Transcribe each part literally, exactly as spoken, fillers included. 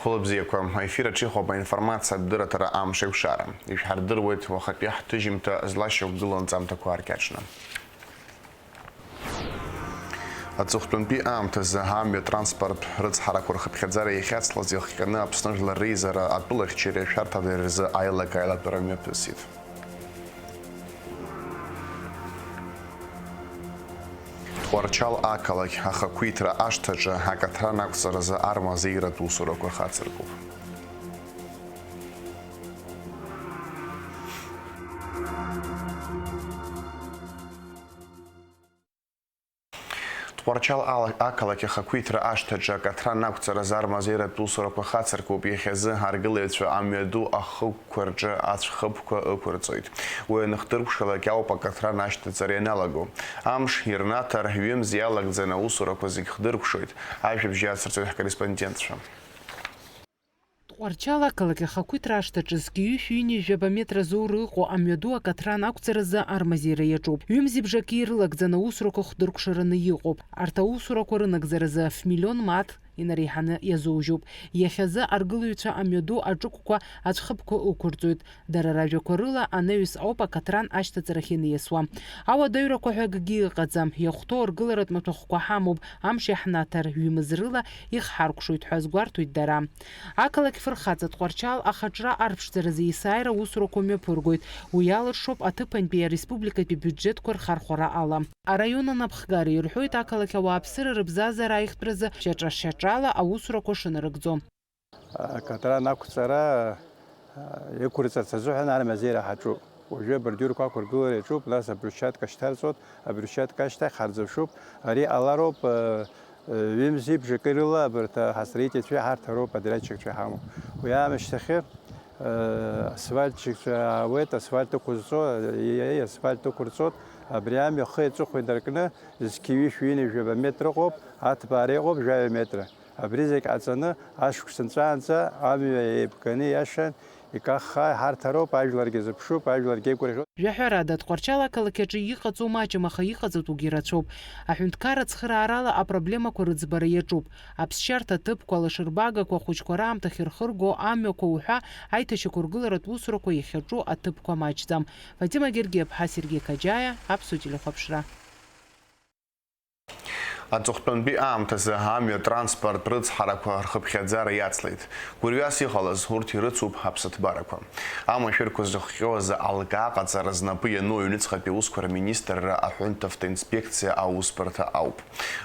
Хәылбзиақәа, аефир аҿы иҟоуп аинформациатә дырраҭара Амш еиқәшара. Ишәҳардыруеит уахатәи ҳҭыжьымҭа злашьақәгылоу анҵамҭақәа ааркьаҿны. Аҵыхәтәантәи аамҭазы амҩа транспорттә рыцҳарақәа рхыԥхьаӡара иахьацлаз иахҟьаны Аԥсны Жәлар Реизара атәылахьчареи ашәарҭадареи рзы аилак-ааилатәара мҩаԥысит. Тҟәарчал ақалақь ахақәиҭра ашҭаҿы акаҭран ақәҵаразы арма азеиратә усурақәа хацыркуп. Тҟәарчал ала-, ақалақь ахақәиҭра ашҭаҿы акаҭран ақәҵаразы арма азеиратә усурақәа хацыркуп. Иахьазы аргылаҩцәа амҩаду ахықәқәа рҿы ацәхыԥқәа ықәырҵоит. Уи аныхдыркәшалак ауп акаҭран ашьҭаҵара ианалаго. Амш ирнаҭар, ҩымз иалагӡаны аусурақәа зегь хдыркәшоит. Ажәабжь иацырҵоит ҳкорреспондентцәа. Тҟәарчал ақалақь ахақәиҭра ашҭаҿы зқьи ҩышәи ҩынҩажәаба метра зоура ыҟоу амҩаду акаҭран ақәҵаразы армазеира иаҿуп. Ҩымзи бжаки ирылагӡаны аусурақәа хдыркәшараны иҟоуп. Арҭ аусурақәа рынагӡаразы ф-миллион мааҭ инареиҳаны иазужьуп. Иахьазы аргылаҩцәа амҩаду аҿықәқәа ацәхыԥқәа ықәырҵоит. Дара ражәақәа рыла, анаҩс ауп акаҭран ашьҭаҵарахь ианиасуа. Ауадаҩрақәа ҳәа акгьы ыҟаӡам, иахәҭоу аргыларатә маҭәахәқәа ҳамоуп, амш иаҳнаҭар, ҩымыз рыла ихҳаркәшоит ҳәа азгәарҭоит дара. Ақалақь фырхаҵа Тҟәарчал ахаҿра арԥшӡаразы есааира аусурақәа мҩаԥыргоит, уи иалыршоуп аҭыԥантәи ареспубликатәи биуџьетқәа рхархәара ала. Араион анапхгара ирҳәоит ақалақь ауааԥсыра рыбзазара аихтәразы шьаҿа-шьаҿала аусурақәа шынарыгӡо. Акаҭран ақәҵара, а, иқәырҵарц азыҳәан армазеира ҳаҿуп. Уажәы абордиурқәа ақәыргылара иаҿуп, нас абрусчатка шьҭарҵоит, абрусчатка ашьҭахь ҳарзыԥшуп. Ари ҟалароуп, а, а, ҩымзи бжаки рыла абарҭ, а, ҳастроительцәеи ҳарҭ ароуп адырҩаҽикцәа иҳамоу. Уи аамышьҭахьы, а, асфальтчикцәа аауеит, асфальт ықәызҵо, а, асфальт ықәырҵоит. Абри амҩа хи аҵыхәеи инаркны, зқьи ҩышәи ҩынҩажәаба метр ыҟоуп, аҭбаара иҟоуп жәаҩа метра. Абри зегь ҟаҵаны, ашықәс нҵәаанӡа амҩа еибганы иашан, икаххаа, ҳарҭ ароуп, ажәларгьы зыԥшуп, ажәларгьы еигәырӷьоит. Жәаҳәарада, Тҟәарчал ақалақь аҿы иҟаҵоу маҷым, аха иҟаҵатәугьы рацәоуп. Аҳәынҭқарра ацхыраарала апроблемақәа рыӡбара иаҿуп. Аԥсшьарҭа ҭыԥқәа, алашырбагақәа, ахәыҷқәа раамҭахь ирхырго амҩақәа уҳәа аиҭашьақәыргыларатә усурақәа иахьаҿу аҭыԥқәа маҷӡам. Фатима Гергиаԥҳа, Сергеи Қаџьаиа, Аԥсуа телехәаԥшра. Аҵыхәтәантәи аамҭазы амҩа транспорт рыцҳарақәа рхыԥхьаӡара иацлеит. Гәырҩас иҟалаз урҭ ирыцуп аԥсыҭбарақәа. Амашәырқәа зыхҟьоз алкаа аҟаҵара знапы иану аҩныҵҟатәи аусқәа рминистрра аҳәынҭавтоинспекциа аусбарҭа ауп.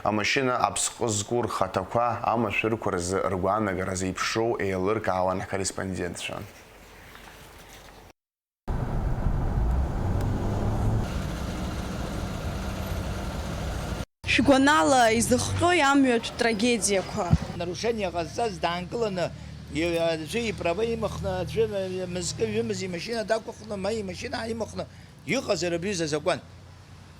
Амашьына аԥсҟы зку рхаҭақәа амашәырқәа рзы ргәаанагара зеиԥшроу еилыркаауан ҳкорреспондентцәа. Шәгәанала, изыхҟьои амҩатә трагедиақәа? Нарушение ҟазҵаз даанкыланы, и-, аӡәы иправа имхны, аӡәы мызкы ҩымыз имашьына дақәыхны, ма имашьына ааимыхны иҟазар абри азакәан.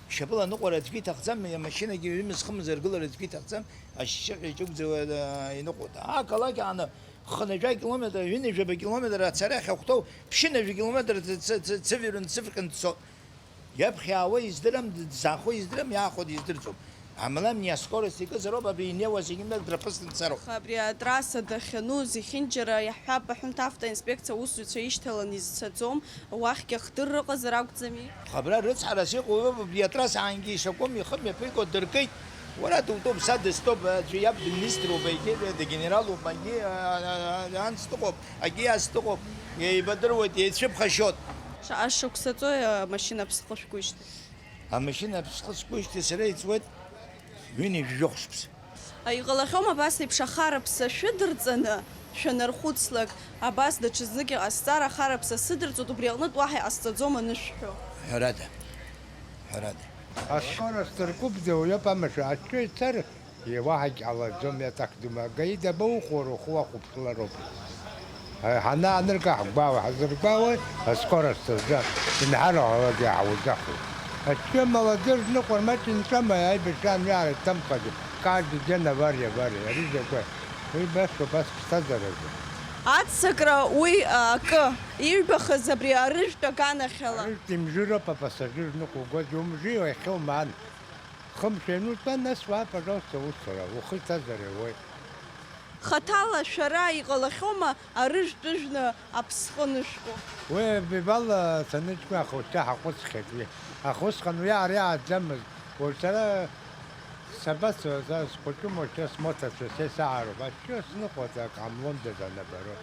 Шьапыла аныҟәара аӡәгьы иҭахӡам, имашьынагьы ҩымыз-хымыз аргылара аӡәгьы иҭахӡам, ашьшьыҳәа иҿыгәӡауа, а, иныҟәоит. Ақалақь ааны хынҩажәа километр, ҩынҩажәаба километр ацара ахьахәҭоу ԥшьынҩажәа километр ц-, ц-, ц-, цывҩрын цывҟьан дцо. Иаԥхьа иаауа издырам, дзаахо издырам, иаахәо диздырӡом. Амала амни аскорость икызароуп, абри инеиуа зегьы нырк драԥысны дцароуп. Абри атрасса дахьану зехьынџьара иаҳҳәап, аҳәынҭ автоинспекциа аусзуҩцәа ишьҭаланы изцаӡом, уахьгьы ахдырра ыҟазар акәӡами? Хабра рыцҳарас иҟоу абри атрасса аангьы ишакәым ихы мҩаԥиго дыркит. Уара дутәуп, са дыстәуп, аӡәы иаб дминиструп, егьи дгенералуп, егьи, а, а, а, анс дыҟоуп, егьи ас дыҟоуп, еибадыруеит, еицәыԥхашьоит. Шаҟа шықәса ҵуеи амашьына аԥсҟы шәгоижьҭеи? Амашьына аԥсҟы сгоижьҭеи сара иҵуеит ҩынҩажәи жәохә шықәса. Иҟалахьоума абас еиԥш ахараԥса шәыдырҵаны шәанархәыцлак, абас даҽазнык иҟасҵар, ахараԥса сыдырҵоит, убри аҟнытә уаҳа иҟасҵаӡом анышәҳәо? Ҳәарада, ҳәарада. Аскорость ркуп, дыуҩуп амашьына, ацәгьа ицар, уаҳагь ҟалаӡом, иаҭахӡам, агаи дабаухәо, рхәы уахәаԥшлароуп. Ҳанаанырга ҳгәаауа, ҳазыргәаауеи, аскорость азы, инҳараҳәалак иаҳауӡахуеит. Ачча молодежь ныҟәар маҷ инҵәама, аибашьра амҩа ааиҭамхаӡо, каждый день авария, авария, ари закәи? Уи башоуп ас ԥсҭазааразы. Аццакра уи, а, акы, иҩбахаз абри арыжәтә аганахьала. Арыжәтә имжыроуп апассажир ныҟәугоз, иумжьо иахьоумаан. Хымш ианутәа, нас уаа, пожалуйста, уцура, ухы иҭазар иауеит. Хаҭала шәара иҟалахьоума арыжәтәыжәны аԥсҟы анышәку? Уи абибала саныҷкәын ахәыҷы ҳаҟәыҵхьеит уи. Аха усҟан уи ара иааӡамызт. Уажә сара сабацо, са схәыҷума, уажәшьҭа смоҭацәа сеисаароуп. Ашәшьы сныҟәоит, ак ҟамлондаз анабароу.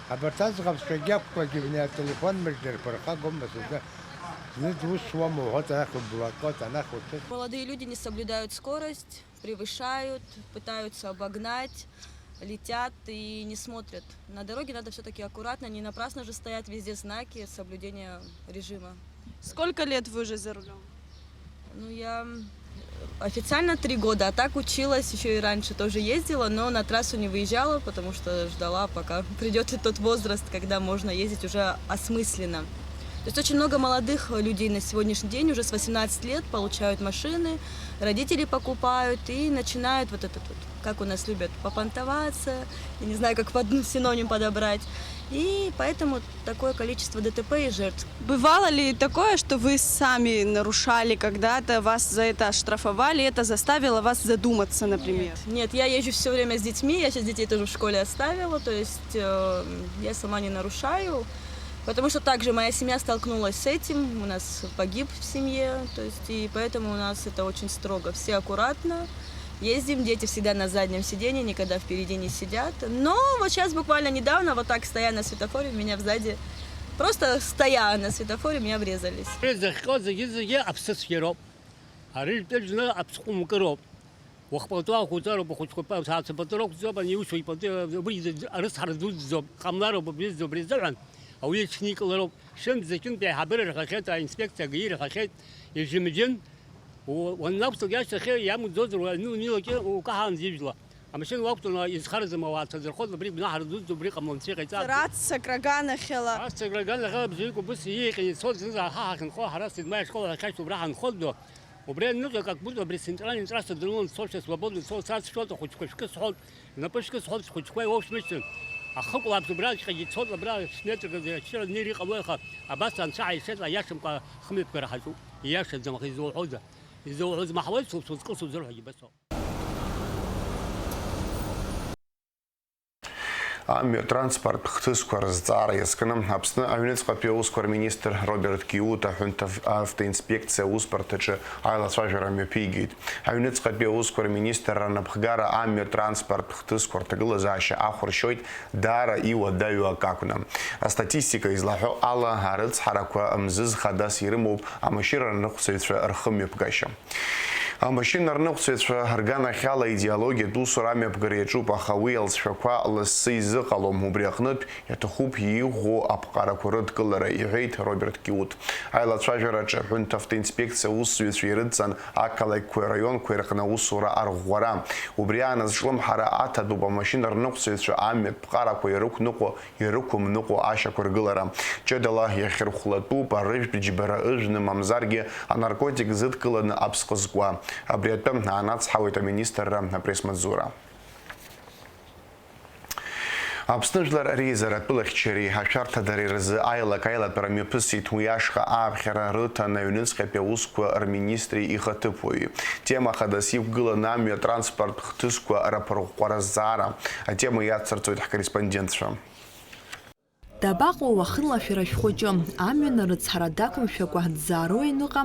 Абарҭ аӡӷабцәагьы акәқәагьы бни ателефон мыжда рԥырхагоума сызы? Зны дусуама уҳәоит, анахь ублакоит, анахь уҽы. Молодые люди не соблюдают скорость, превышают, пытаются обогнать, летят и не смотрят. На дороге надо всё-таки аккуратно, не напрасно же стоят везде знаки соблюдения режима. Сколько лет вы уже за рулём? Ну, я, м, официально три года, а так училась, ещё и раньше тоже ездила, но на трассу не выезжала, потому что ждала, пока придёт тот возраст, когда можно ездить уже осмысленно. То есть очень много молодых людей на сегодняшний день, уже с восемнадцати лет, получают машины, родители покупают и начинают вот этот вот, как у нас любят, попонтоваться, я не знаю, как под-, синоним подобрать. И поэтому такое количество ДТП и жертв. Бывало ли такое, что вы сами нарушали когда-то, вас за это оштрафовали, это заставило вас задуматься, например? Нет, нет, я езжу всё время с детьми, я сейчас детей тоже в школе оставила, то есть, э, я сама не нарушаю, потому что также моя семья столкнулась с этим, у нас погиб в семье, то есть, и поэтому у нас это очень строго, все аккуратно ездим, дети всегда на заднем сиденье, никогда впереди не сидят. Но вот сейчас буквально недавно, вот так стоя на светофоре, меня сзади, просто стоя на светофоре, меня врезались. Зыхҟьо зегьы-зегьы аԥсы цәгьароуп. Арыжәтәыжәны аԥсҟы умкыроуп. Уахпату ақәуҵароуп, ухәыҷқәа па-, ҭаацәа пату рықәӡом, ани иушьуа ипату, убри арыцҳара дуӡӡоуп, ҟамлароуп, убри зӡо, убри азыҳәан ауаҩы иҽникылароуп. Шәынтә зқьынтә аиҳабыра ирҳәахьеит, аинспекциа ГАИ ирҳәахьеит, ижьымџьын, у-, уаннақәҵогь ашьҭахь иамуӡозар, уа-, ну, унилакьы укаҳаанӡа ижәла. Амашьына уақәтәаны изхараӡам, ауаа ҭазырхоит, убри гәнаҳара дуӡӡоуп, убри ҟамло анцәа иҟаиҵааит. Сара аццакра аганахьала. Аццакра аганахьала бзиак убыс иҟан, ицоз зны ҳа ҳахьынхо, ҳара седьмая школа ахьашьҭоу убра ҳанхоит. Убри аныҟьа, как будто абри центральный трасса дырулан, цошәа свободно цо, са сшәоит, ахәыҷқәа шәкы сҳәоит, напы шәкы сҳәоит, схәыҷқәа иоуԥшәмышьҭын. Ахықәла аԥсабраҵәҟьагьы ицоит, абра шәметркаӡа аччара анеира иҟалои, аха абас анцәа ҳаишеит, аиашамкәа хымҩаԥгара ҳаҿуп. Ииашаӡам, аха изуҳәозар? Изуҳәо змаҳауеит, сусуцкы сузырҳәогьы басоуп. Амҩа транспорттә хҭысқәа рызҵаара иазкны Аԥсны аҩныҵҟатәи аусқәа рминистр Роберт Киут аҳәынҭ автоинспекциа аусбарҭаҿы аилацәажәара мҩаԥигеит. Аҩныҵҟатәи аусқәа рминистрра анапхгара амҩа транспорттә хҭысқәа рҭагылазаашьа ахәаршьоит даара иуадаҩу акы акәны. Астатистика излаҳәо ала, арыцҳарақәа мзызхадас ирымоуп амашьына рныҟәцаҩцәа рхымҩаԥгашьа. Амашьына рныҟәцаҩцәа рганахьала аидеологиатә усура амҩаԥгара иаҿуп, аха уи алҵшәақәа лассы изыҟалом, убри аҟнытә иаҭахуп иӷәӷәоу аԥҟарақәа рыдкылара, иҳәеит Роберт Киут. Аилацәажәараҿы аҳәынҭ автоинспекциа аусзуҩцәа ирыдҵан ақалақьқәеи араионқәеи рҟны аусура арӷәӷәара. Убри аан азҿлымҳара аҭатәуп амашьына рныҟәцаҩцәа амҩатә ԥҟарақәа ирықәныҟәо ирықәымныҟәо ашьақәыргылара. Ҷыдала иахьырхәлатәуп арыжәтә џьбара ыжәны, мамзаргьы анаркотик зыдкыланы аԥсҟы зкуа. Абри атәы аанацҳауеит аминистрра апресс-маҵзура. Аԥсны Жәлар Реизара атәылахьчареи ашәарҭадареи рзы аилак-аилатәара мҩаԥысит. Уи ашҟа ааԥхьара рыҭан аҩныҵҟатәи аусқәа рминистри ихаҭыԥуаҩи. Тема хадас иқәгылан амҩа транспорттә хҭысқәа раԥырӷәӷәара азҵаара. Атема иацырҵоит ҳкорреспондентцәа. Дабаҟоу уахынла шәара шәхәыҷы? Амҩан арыцҳара дақәымшәакәа дӡаароу аҩныҟа?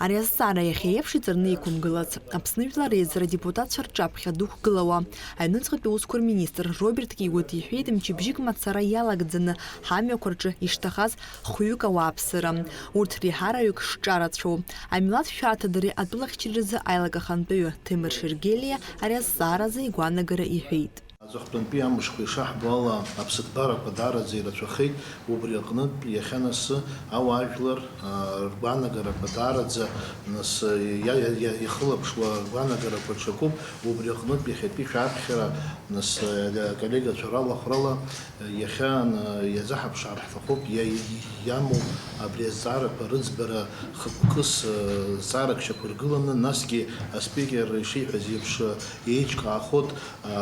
Ари азҵаара иахьа еиԥш иҵарны иқәымгылац. Аԥсны Жәлар Реизара адепутатцәа рҿаԥхьа дықәгылауа, аҩныҵҟатәи аусқәа рминистр Роберт Киут иҳәеит, мчыбжьык мацара иалагӡаны ҳамҩақәа рҿы ишҭахаз хҩык ауааԥсыра. Урҭ реиҳараҩык шҿарацәоу. Амилаҭ шәарҭадареи атәылахьчареи рзы аилак ахантәаҩы Ҭемыр Шергелиа ари азҵааразы игәаанагара иҳәеит. Аҵыхәтәантәи амшқәа ишаҳбо ала, аԥсыҭбарақәа даараӡа ирацәахеит, убри аҟнытә иахьа нас ауаажәлар, аа, ргәаанагарақәа даараӡа, нас, иа-, иа-, иа-, ихылаԥшуа ргәаанагарақәа ҽакуп, убри аҟнытә иахьатәи шәаԥхьара, нас, аколлегацәа ралахәрала, иахьа, ана-, иазаҳаԥшаар ҳҭахуп, иа-, иамоу абри азҵаарақәа рыӡбара хықәкыс, зҵаарак шьақәыргыланы, насгьы аспикер ишиҳәаз еиԥш, еиҿкаахоит,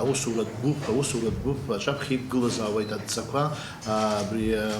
аусуратә гәыԥ Аусуратә гәыԥ аҿаԥхьа иқәгылазаауеит адҵақәа, а, абри, а,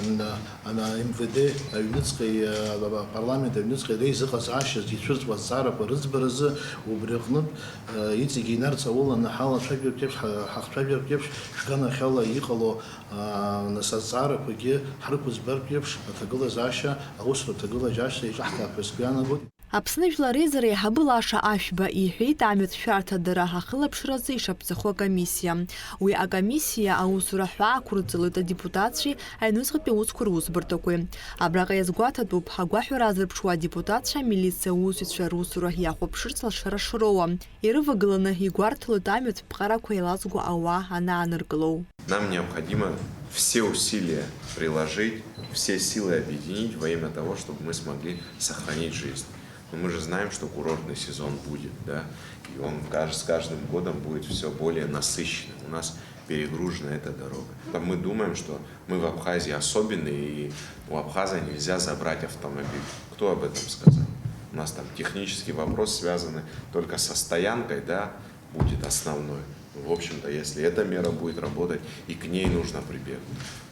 ана, М В Д аҩныҵҟеи, а, апарламент аҩныҵҟеи реизыҟазаашьа ицәырҵуа азҵаарақәа рыӡбаразы, убри аҟнытә, а, иҵегьы инарҵауланы ҳалацәажәартә еиԥш, ҳа-, ҳахцәажәартә еиԥш, шәганахьала иҟало, а, нас азҵаарақәагьы ҳрықәыӡбартә еиԥш, аҭагылазаашьа, аусуратә ҭагылазаашьа еиҿаҳкаап ҳәа сгәы иаанагоит. Аԥсны Жәлар Реизара еиҳабы Лаша Ашәба иҳәеит амҩатә шәарҭадара ахылаԥшразы ишаԥҵахо акомиссиа. Уи акомиссиа аусура ҳәаақәырҵалоит адепутатцәеи аҩныҵҟатәи аусқәа русбарҭақәеи. Абраҟа иазгәаҭатәуп, агәаҳәара азырԥшуа адепутатцәа амилициа аусзуҩцәа русура иахәаԥшырц алшара шроуа. Ирывагыланы игәарҭалоит амҩатә ԥҟарақәа еилазго ауаа анааныркыло. Нам необходимо все усилия приложить, все силы объединить во имя того, чтобы мы смогли сохранить жизнь. Но мы же знаем, что курортный сезон будет, да, и он каж-, с каждым годом будет всё более насыщенным. У нас перегружена эта дорога. Там мы думаем, что мы в Абхазии особенные, и у абхаза нельзя забрать автомобиль. Кто об этом сказал? У нас там технический вопрос связанный только со стоянкой, да, будет основной. Ну, в общем-то, если эта мера будет работать, и к ней нужно прибегнуть.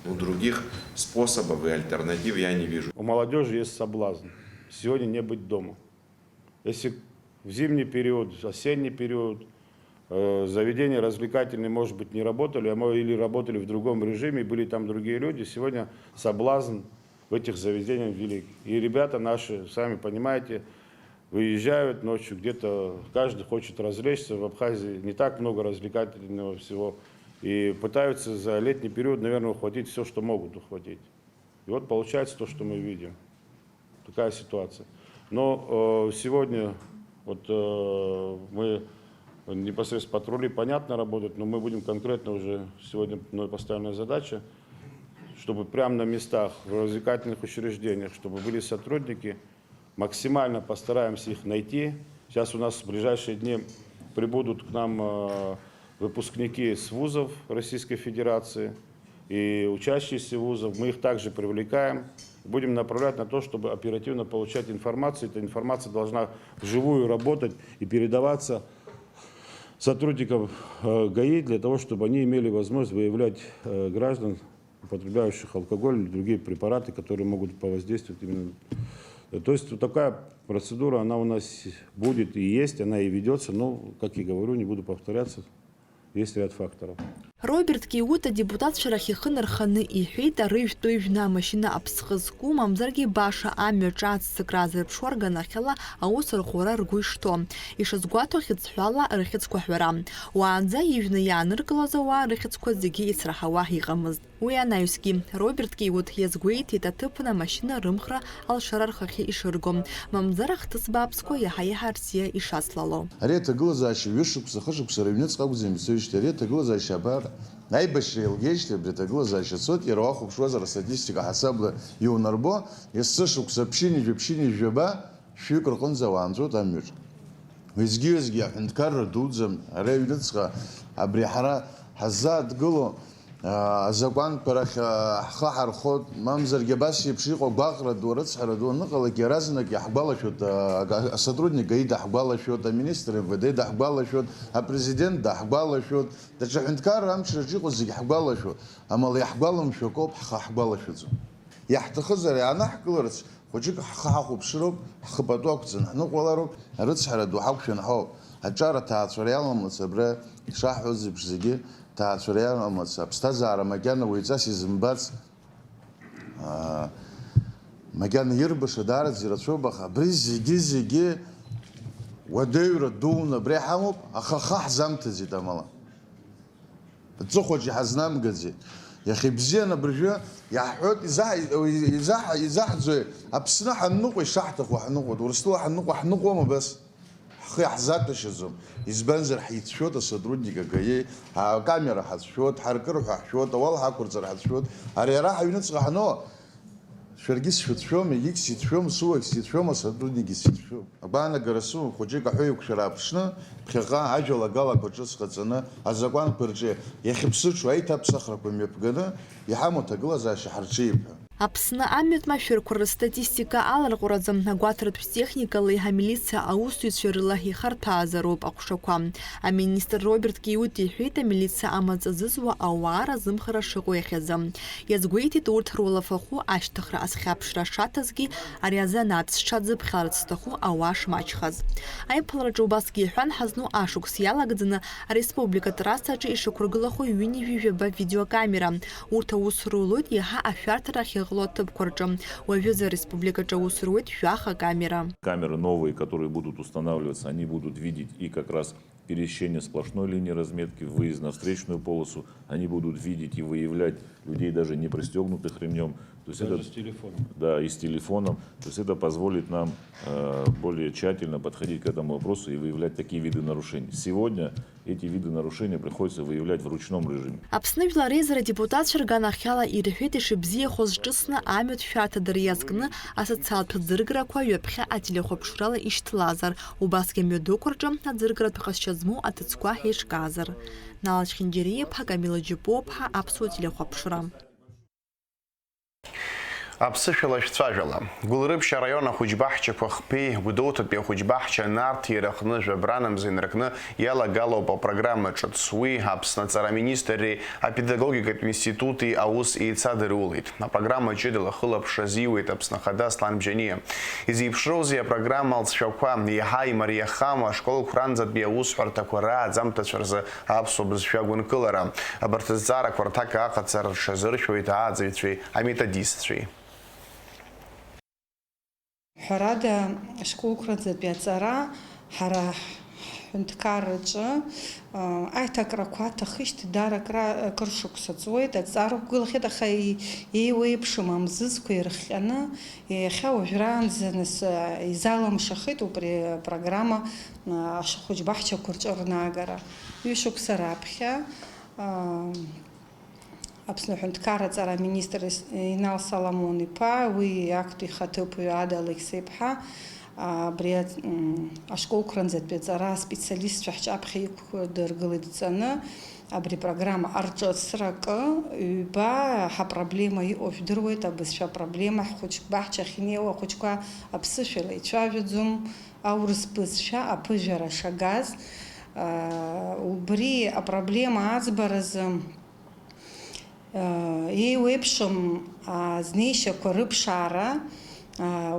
Ну, других способов и альтернатив я не вижу. У молодёжи есть соблазн сегодня не быть дома. Если в зимний период, в осенний период, э, заведения развлекательные, может быть, не работали, а мо-, или работали в другом режиме, были там другие люди, сегодня соблазн в этих заведениях велик. И ребята наши, сами понимаете, выезжают ночью где-то, каждый хочет развлечься. В Абхазии не так много развлекательного всего. И пытаются за летний период, наверное, ухватить всё, что могут ухватить. И вот получается то, что мы видим. Такая ситуация. Но, э, сегодня вот, э, мы непосредственно патрули, понятно, работают, но мы будем конкретно уже, сегодня мной поставлена задача, чтобы прямо на местах, в развлекательных учреждениях, чтобы были сотрудники, максимально постараемся их найти. Сейчас у нас в ближайшие дни прибудут к нам, э, выпускники с вузов Российской Федерации и учащиеся вузов. Мы их также привлекаем. Будем направлять на то, чтобы оперативно получать информацию. Эта информация должна вживую работать и передаваться сотрудникам, э, ГАИ для того, чтобы они имели возможность выявлять, э, граждан, употребляющих алкоголь или другие препараты, которые могут повоздействовать именно. То есть вот такая процедура, она у нас будет и есть, она и ведётся, но, как я говорю, не буду повторяться, есть ряд факторов. Роберт Киут адепутатцәа рахь ихы нарханы иҳәеит, арыжәтә ҩны амашьына аԥсҟы зку, мамзаргьы баша амҩа ҿаццакра азырԥшуа рганахьала аус рхәара ргәы ишҭоу. Ишазгәаҭоу хьыӡҳәала рыхьӡқәа ҳәара. Уаанӡа ижәны иааныркылаз ауаа рыхьӡқәа зегьы ицраҳауа иҟамызт. Уи анаҩсгьы, Роберт Киут иазгәеиҭеит аҭыԥан амашьына рымхра алшара рхахьы ишырго, мамзар ахҭыс бааԥсқәа иаҳа-иаҳа рсиа ишацлало. Ари аҭагылазаашьа ҩышықәса, хышықәса рыҩныҵҟа акәӡам ицоижьҭеи, ари аҭагылазаашьа абар, аибашьра еилгеижьҭеи абри аҭагылазаашьа цоит, иара уахәаԥшуазар астатистика ҳасабла иунарбо, есышықәса ԥшьынҩажәа, ԥшьынҩажәаба, шәҩык рҟынӡа уаанҵәоит амҩаҿ. Уеизгьы-уеизгьы аҳәынҭқарра дуӡӡам, ара аҩныҵҟа абри ҳара ҳаззааҭгыло, аа, азакәанқәа рахь, аа, ҳхы ҳархоит, мамзаргьы абас еиԥш иҟоу агәаҟра ду, арыцҳара ду аныҟалак, иаразнак иаҳгәалашәоит, аа, ага-, асотрудник ГАИ даҳгәалашәоит, аминистр МВД даҳгәалашәоит, апрезидент даҳгәалашәоит, даҽа ҳәынҭқарра амчраҿ иҟоу зегь ҳгәалашәоит, амала иаҳгәаламшәо акоуп ҳхы ҳгәалашәаӡом. Иаҳҭахызар, иаанаҳкыларц, хәыҷык ҳхы ҳахәаԥшыроуп, ҳхы пату ақәҵаны ҳныҟәалароуп, арыцҳара ду ҳақәшәан ҳауп. Аҿар аҭаацәара иаламлац абра ишаҳҳәоз еиԥш зегьы ҭаацәара иаламлац, аԥсҭазаара макьана уаҩҵас изымбац, аа, макьана ирбаша даараӡа ирацәоуп, аха абри зегьы-зегьы уадаҩра дуны абра иҳамоуп, аха ахы ҳзамҭаӡеит амала. Аҵыхәаҿ иҳазнамгаӡеит. Иахьа ибзиан абыржәы иаҳҳәоит, изаҳ-, изаҳ-, изаҳӡои, Аԥсны ҳанныҟәо ишаҳҭаху ҳныҟәоит, Урыстәыла ҳанныҟәо ҳныҟәома абас? Ҳхы иаҳзаҭәашьаӡом. Избанзар, ҳицәшәоит асотрудник агаиеи, акамера ҳацәшәоит, ҳаркыр ҳәа ҳшәоит, ауал ҳақәырҵар ҳацәшәоит. Ари ара ҳаҩныҵҟа ҳану, шәаргьы сшәыцәшәом, егьигь сицәшәом, суагь сицәшәом, асотрудникгьы сицәшәом. Агәаанагара сымоуп, хәыҷык аҳәеиқәшәара ааԥшны, ԥхьаҟа ажәалагалақәа ҿыц ҟаҵаны, азакәанқәа рҿы иахьыԥсыҽу аиҭаԥсахрақәа мҩаԥганы, иҳамоу аҭагылазаашьа ҳарҿип ҳәа. Аԥсны амҩатә машәырқәа рыстатистика аларҟәраӡам, агәаҭаратә техникалеи амилициа аусзуҩцәеи рыла ихарҭәаазароуп аҟәшақәа. Аминистр Роберт Киут иҳәеит, амилициа амаҵ азызуа ауаа разымхара шыҟоу иахьазы. Иазгәеиҭеит урҭ руалафахәы ашьҭыхра азхьаԥшра шаҭазгьы, ари азанааҭ зҽаӡыԥхьаларц зҭаху ауаа шмаҷхаз. Аиԥылараҿы убасгьы иҳәан, ҳазну ашықәс иалагӡаны ареспублика трассаҿы ишықәыргылахо ҩынҩажәи жәаба видеокамера. Урҭ аус рулоит иаҳа ашәарҭара ахьыҟало аҭыԥқәа рҿы. Уажәазы ареспубликаҿы аус руеит жәаха камера. Камеры новые, которые будут устанавливаться, они будут видеть и как раз пересечение сплошной линии разметки, выезд на встречную полосу, они будут видеть и выявлять людей, даже не пристегнутых ремнем. То есть Даже это, с телефоном. Да, и с телефоном. То есть это позволит нам э, более тщательно подходить к этому вопросу и выявлять такие виды нарушений. Сегодня эти виды нарушений приходится выявлять в ручном режиме. Аԥсны Жәлар Реизара адепутатцәа рганахьала ирҳәеит ишыбзиахоз зҿысны амҩатә шәарҭа дара иазкны асоциалтә ӡыргарақәа ҩаԥхьа ателехәаԥшрала ишьҭлазар, убасгьы амҩадуқәа рҿы аӡыргаратә ҟазшьа змоу аҭыӡқәа еиҿкаазар. Нала Чхинџьариа-иԥҳа, Камила Џьапуа-ԥҳа, Аԥсуа телехәаԥшра. Аԥсышәала шәцәажәала. Гәылрыԥшь араион ахәыҷбаҳчақәа хԥеи Гәдоуҭатәи ахәыҷбаҳча Нарҭ ираханы жәабранамза инаркны иалагалоуп апрограмма ҿыц. Уи Аԥсны аҵара аминистрреи апедагогикатә институти аус еицадырулеит. Апрограмма ҷыдала ахылаԥшра азиуеит Аԥсны Ахада Аслан Бжьаниа. Изеиԥшроузеи апрограмма алҵшәақәа? Еиҳа имариахама ашколқәранӡатәи аусҳәарҭақәа рааӡамҭацәа рзы аԥсуа бызшәа гәынкылара? Абарҭ азҵаарақәа рҭак аҟаҵара рҽазыршәоит ааӡаҩцәеи аметодистцәеи. Ҳәарада, ашколқәранӡатәи аҵара ҳара ҳҳәынҭқарраҿы, а, аиҭакрақәа аҭахышьҭ, даара акра-, акыр шықәса ҵуеит, аҵара ықәгылахьеит, аха и-, еиуеиԥшым амзызқәа ирыхҟьаны, иахьа уажәраанӡа нас, а, изалымшахеит убри апрограмма, а, ашхәыҷбаҳчақәа рҿы рнагара. Ҩышықәса раԥхьа, а, Аԥсны аҳәынҭқарра аҵара аминистр Инал Соломон-иԥа, уи актәи ихаҭыԥуаҩ Ада Алықьса-иԥҳа, абри аҵ-, м, ашколқәранӡатәи аҵара аспециалистцәа ҳҿаԥхьа иқәдыргылеит дҵаны, абри апрограмма арҿыцра акы, ҩба, ҳапроблема иҟоу жәдыруеит, абызшәа апроблема, ҳхәыҷқәа баҳчахь инеиуа ахәыҷқәа аԥсышәала ицәажәаӡом, аурыс бызшәа аԥыжәара шагаз, а, убри апроблема аӡбаразы Еиуеиԥшым азнеишьақәа рыԥшаара,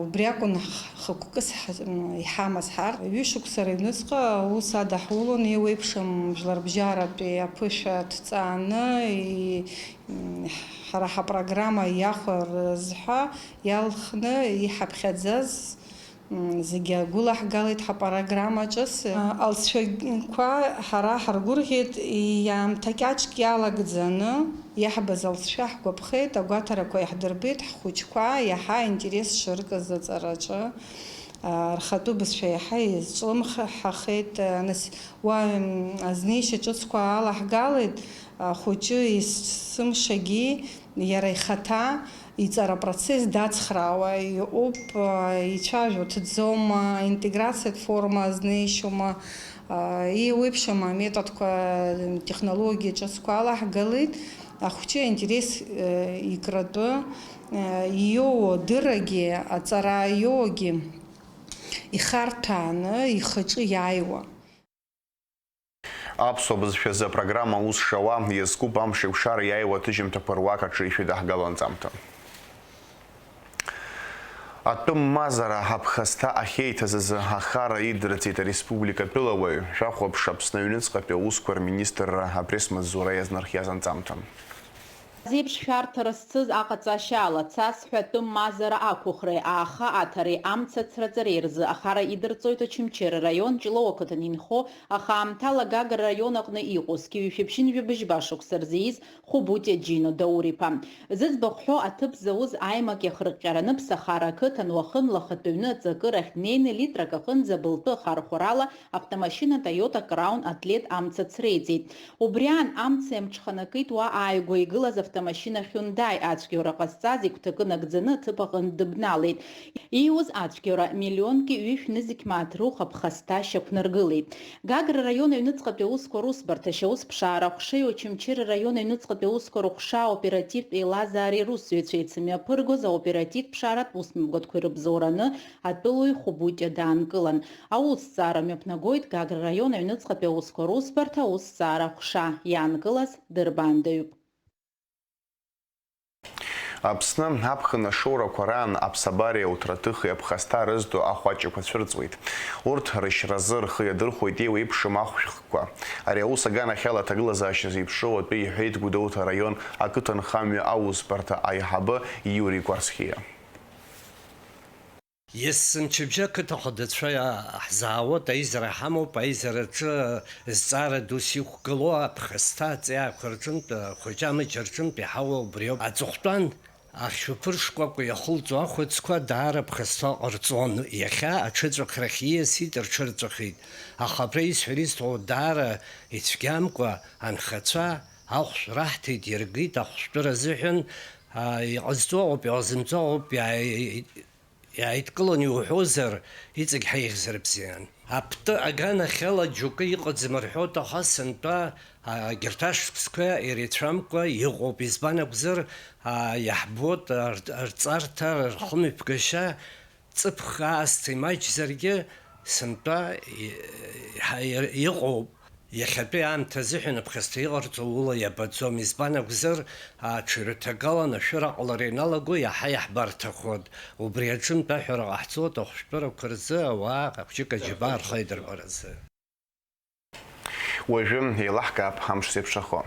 убри акәын х-, хықәкыс ҳ-, иҳамаз ҳарҭ. Ҩышықәса рыҩныҵҟа аус адаҳулон, еиуеиԥшым жәларбжьаратәи аԥышәа ҭҵааны, и-, м, ҳара ҳапрограмма иахәарыз ҳәа иалхны иҳаԥхьаӡаз М, зегьы агәылаҳгалеит ҳапрограмма ҿыц. Алҵшәақәа ҳара ҳаргәырӷьеит, иаамҭа кьаҿк иалагӡаны иаҳбаз алҵшәа ҳгәаԥхеит, агәаҭарақәа иаҳдырбеит, ҳхәыҷқәа иаҳа аинтерес шыркыз аҵараҿы, а, рхатәы бызшәа иаҳа изҿлымҳахеит, а, нас, уа, м, азнеишьа ҿыцқәа алаҳгалеит, ахәыҷы есымшагьы иара ихаҭа иҵара апроцесс дацхраауа иҟоуп, ицәажәо ҭӡома, интеграциатә форма азнеишьома, еиуеиԥшым аметодқәа, технологиа ҿыцқәа алаҳгалеит, ахәҷы аинтерес икратәы, иоуа дыррагьы, аҵара иоуагьы ихарҭәааны ихаҿы иааиуа. Аԥсуа бызшәазы апрограмма аус шауа иазкуп амш еиқәшара иааиуа аҭыжьымҭақәа руак аҿы ишәыдаҳгало анҵамҭа. Атәым мазара аԥхасҭа ахьеиҭаз азы ахара идырҵеит ареспублика атәылауаҩ, шәахәаԥш Аԥсны аҩныҵҟатәи аусқәа рминистрра апресс-маҵзура иазнархиаз анҵамҭа. Зеиԥш шәарҭара зцыз аҟаҵашьала, цасҳәа атәым мазара ақәыхреи ааха аҭареи амца ацраҵареи рзы ахара идырҵоит Очамчыра раион Ҷлоу ақыҭан инхо, аха аамҭала Гагра раион аҟны иҟоу зқьи жәшәи ԥшьынҩажәи жәаба шықәса рзы ииз Хәыбутиа Џьино Даур-иԥа. Зыӡбахә ҳәоу аҭыԥ зауз аимак иахырҟьараны Ԥсахара ақыҭан уахынла ахатәы аҩны аҵакы рахь днеины литрак аҟынӡа былтәы ахархәарала автомашьына Toyota Crown Атлет амца ацреиҵеит. Убри аан амца иамҽханакит уа ааигәа игылаз авто Амашьына Хиундаи ацәгьоура ҟазҵаз игәҭакы нагӡаны аҭыԥ аҟынтә дыбналеит. Ииуз ацәгьоура миллионки ҩышә нызқь мааҭ рух аԥхасҭа шьақәнаргылеит. Гагра раион аҩныҵҟатәи аусқәа русбарҭа ашьаусԥшаара аҟәшеи Очамчыра раион аҩныҵҟатәи аусқәа рыҟәша аоперативтә еилазаареи русзуҩцәа еицымҩаԥыргоз аоперативтә ԥшааратә усмҩаԥгатәқәа ирыбзоураны атәылауаҩ Хәыбутиа даанкылан. Аусҭҵаара мҩаԥнагоит Гагра раион аҩныҵҟатәи аусқәа русбарҭа аусҭҵаара аҟәша, иаанкылаз дырбаандаҩуп. Аԥсны аԥхын ашоурақәа раан аԥсабареи ауҭраҭыхи аԥхасҭа рызҭо ахәаҷақәа цәырҵуеит. Урҭ рышьразы рхы иадырхәоит еиуеиԥшым ахәшәхқәа. Ари аус аганахьала аҭагылазаашьа зеиԥшроу атәы иҳәеит Гәдоуҭа араион ақыҭанхамҩа аусбарҭа аиҳабы Иури Кәарсхиа. Есымчыбжьа ақыҭа ахадацәа ҳзаауеит, аизара ҳамоуп, аизараҿы зҵаара дус иқәгылоу аԥхасҭа аҵиаақәа рҿынтә, ахәыҷы амыџьа рҿынтә иҳауа убриоуп. Аҵыхәтәан ахьшәаԥыршкәакәа иахылҵуа ахәыцқәа даара ԥхасҭа ҟарҵон. Иахьа аҽыҵәахрахь ииасит, рҽырҵәахит. Аха абра исҳәар исҭаху, даара ицәгьамкәа анхацәа ахәшә раҳҭеит, иргеит ахәшәтәыра азыҳәан, а, иҟазҵо ыҟоуп, иҟазымҵо ыҟоуп, иааи-, Иааидкыланы иуҳәозар, иҵегь ҳаиӷьзар бзиан. Аԥты аганахьала џьоукы иҟаӡам рҳәоит, аха сынтәа, а, егьырҭ ашықәсқәа иреицәамкәа иҟоуп. Избан акәзар, а, иаҳбоит ар-, рҵарҭа, рхымҩаԥгашьа, ҵыԥх аасҭа имаҷзаргьы, сынтәа и-, иҳа-, иҟоуп. Иахьатәи аамҭа азыҳәан аԥхасҭа иҟарҵо ула иабаӡом, избан акәзар, аҽаҩраҭагалан ашәыра ҟалара ианалаго иаҳа иаҳбарҭахоит. Убри аҿынтә аҳәара ҟаҳҵоит ахәшәтәырақәа рзы ауаа хәҷык аџьабаа рхеидырбаразы. Уажәы еилаҳкаап амш зеиԥшрахо.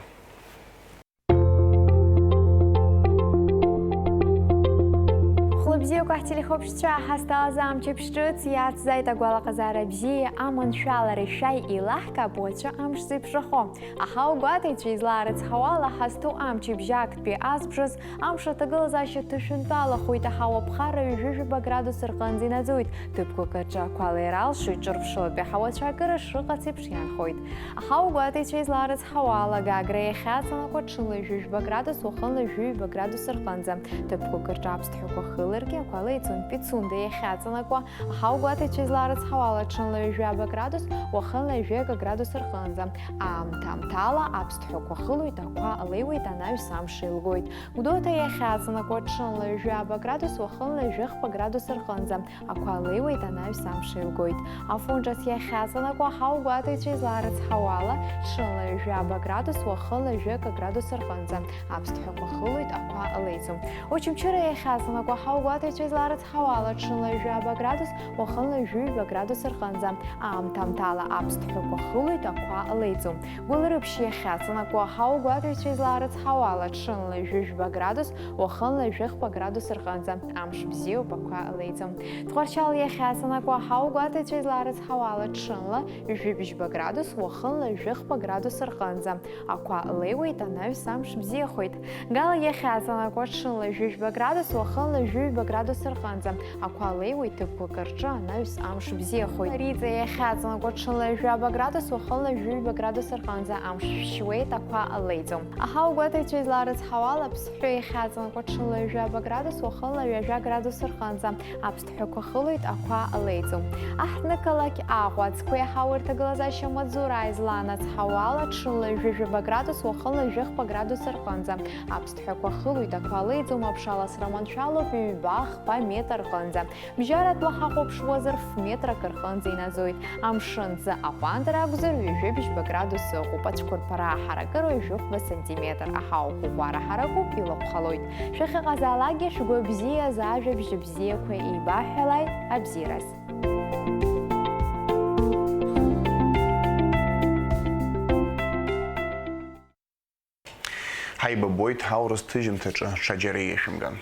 Хәлыбзиақәа ҳтелехәаԥшцәа, ҳазҭалаз амчыбжь ҿыц иацзааит агәалаҟазаара бзиеи аманшәалареи, шәааи еилаҳкаап уаҵәы амш зеиԥшрахо. Аҳауагәаҭаҩцәа излаарыцҳауала, ҳазҭоу амчыбжь актәи азбжаз амш аҭагылазаашьа ҭышәынтәалахоит, аҳауа ԥхара ҩажәи жәаба градус рҟынӡа инаӡоит, ҭыԥқәак рҿы ақәа леира алшоит, ҿырԥшылатәи аҳауацәа акыра шыҟац еиԥш иаанхоит. Аҳауагәаҭаҩцәа излаарыцҳауала, Гагра иахьаҵанакуа ҽынла ҩажәи жәаба градус, уахынла ҩажәи ҩба градус рҟынӡа, ҭыԥқәак рҿы аԥсҭҳәақәа хыларгьы ақәа леиӡом. Пицунда иахьаҵанакуа, аҳауагәаҭаҩцәа излаарыцҳауала, ҽынла ҩажәи ҩба градус, уахынла ҩажәи акы градус рҟынӡа. Аамҭа-аамҭала аԥсҭҳәақәа хылоит, ақәа леиуеит, анаҩс амш еилгоит. Гәдоуҭа иахьаҵанакуа, ҽынла ҩажәи ҩба градус, уахынла ҩажәи хԥа градус рҟынӡа. Ақәа леиуеит, анаҩс амш еилгоит. Афон ҿыц иахьаҵанакуа, аҳауагәаҭаҩцәа излаарыцҳауала, ҽынла ҩажәи ҩба градус, уахынла ҩажәи акы градус рҟынӡа, аԥсҭҳәақәа хылоит, ақәа леиӡом. Очамчыра иахьаҵанакуа, аҳауагәаҭаҩцәа излаарыцҳауала, ҽынла ҩажәи ҩба градус, уахынла ҩажәи ҩба градус рҟынӡа, аамҭа-аамҭала аԥсҭҳәақәа хылоит, ақәа леиӡом. Гәылрыԥшь иахьаҵанакуа, аҳауагәаҭаҩцәа излаарыцҳауала, ҽынла ҩажәи жәаба градус, уахынла ҩажәи хԥа градус рҟынӡа, амш бзиоуп, ақәа леиӡом. Тҟәарчал иахьаҵанакуа, аҳауагәаҭаҩцәа излаарыцҳауала, ҽынла ҩажәи бжьба градус, уахынла ҩажәи хԥа градус рҟынӡа, ақәа леиуеит, анаҩс амш бзиахоит. Гала иахьаҵанакуа, ҽынла ҩажәи жәба градус, уахынла ҩажәи ҩба градус рҟынӡа, ақәа леиуеит, ҭыԥқәак рҿы анаҩс амш бзиахоит. Риҵа иахьаҵанакуа, ҽынла ҩажәи ҩба градус, уахынла ҩажәи ҩба градус рҟынӡа амш шәшьуеит, ақәа леиӡом. Аҳауагәаҭаҩцәа излаарыцҳауала, Аԥсҳәы иахьаҵанакуа, ҽынла ҩажәи ҩба градус, уахынла ҩажәа градус рҟынӡа аԥсҭҳәақәа хылоит, ақәа леиӡом. Аҳҭнықалақь Аҟәа, Аӡқәеи аҳауа рҭагылазаашьа амаҵзура излаанацҳауала, ҽынла ҩажәи жәаба градус, уахынла ҩажәи хԥа градус рҟынӡа аԥсҭҳәақәа хылоит, ақәа леиӡом, аԥшаласра маншәалоуп ҩба-хԥа метр рҟынӡа. Бжьаратәла ҳахәаԥшуазар, ф-метрак рҟынӡа инаӡоит. Амшын ӡы аҟәандара акәзар, ҩажәи бжьба градус ыҟоуп, ацәқәырԥара аҳаракыра ҩажәи хәба сантиметр, аҳауа ӷәӷәара ҳаракуп, илыхәхалоит. Шәахьыҟазаалакгьы шәгәы бзиаз ажәабжь бзиақәа еибаҳҳәалааит абзиараз. Ҳаибабоит аурыс ҭыжьымҭаҿы, ҽаџьара еишәымган.